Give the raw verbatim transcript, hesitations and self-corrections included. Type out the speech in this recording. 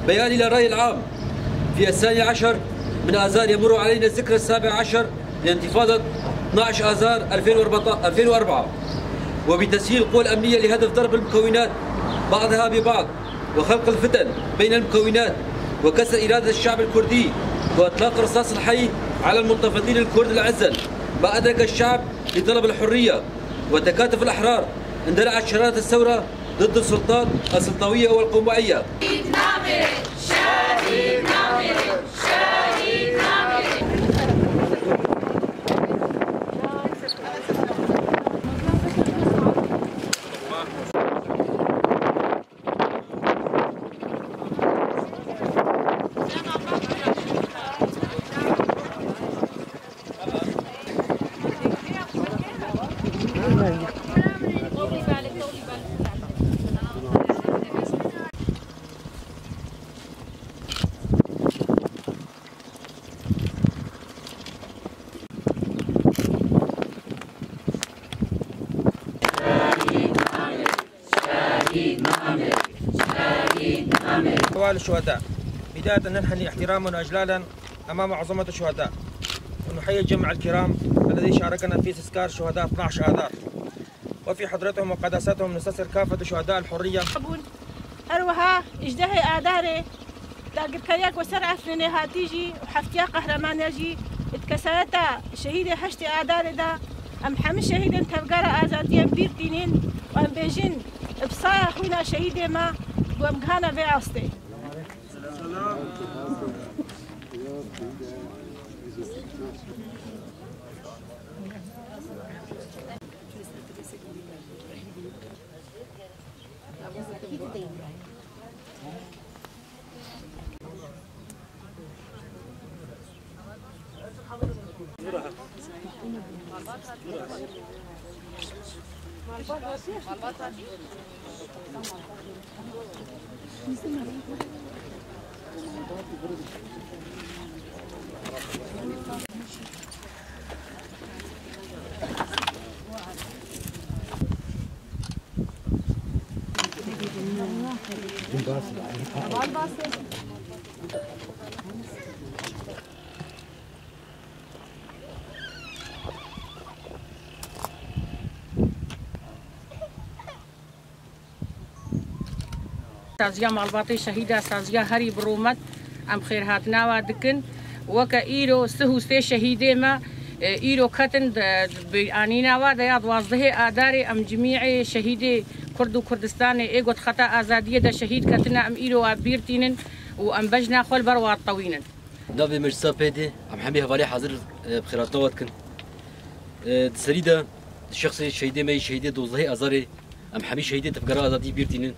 بيان إلى الرأي العام: في الثاني عشر من آذار يمر علينا الذكرى السابع عشر لانتفاضة اثناعش آذار ألفين وأربعة، ألفين وأربعة، وبتسيير القوى الأمنية لهدف ضرب المكونات بعضها ببعض، وخلق الفتن بين المكونات، وكسر إرادة الشعب الكردي، وإطلاق الرصاص الحي على المنتفضين الكرد الأعزل، ما أدرك الشعب لطلب الحرية وتكاتف الأحرار، اندلعت شرارة الثورة ضد السلطات السلطوية والقمعية. أحوال الشهداء. بداية ننحني احترامنا وإجلالا أمام عظمة الشهداء، ونحيي الجمع الكرام الذي شاركنا في تذكار شهداء اثناعش آذار، وفي حضرتهم وقداستهم نستشعر كافة شهداء الحرية. Her wiha îjdehê Adarê dagirkeriya ku ser Efrînê hatî jî û heftiya qehremanê jî di kesayeta şehîdê heştê Adarê de em hemî şehîdên Tevgera Azadiyê em bîr tînin û em bêjin bi saya xwîna şehîdê me ku em gihana vê astê. Saziya malbatê şehîda, saziya herî bi rûmet, em xêrhatina we dikin. Weke îro sih û sê şehîdê me, e, îro ketin de, bi anîna we de ya duwazdehê Adarê em cimîê şehîdê Kurd û Kurdistanê ê ku di xeta azadiyê de şehîd ketine, em îro we bîr tînin û em bejna xwe li ber we ditewînin. Navê meclisa P D, em hemî hevalê hazir, e, bi xêrhatina we dikin. E, di serî de, di şexsê şehîdê me yî şehîdê dozdehê Azarê, em hemî şehîdê Tevgera Azadiyê bîr tînin.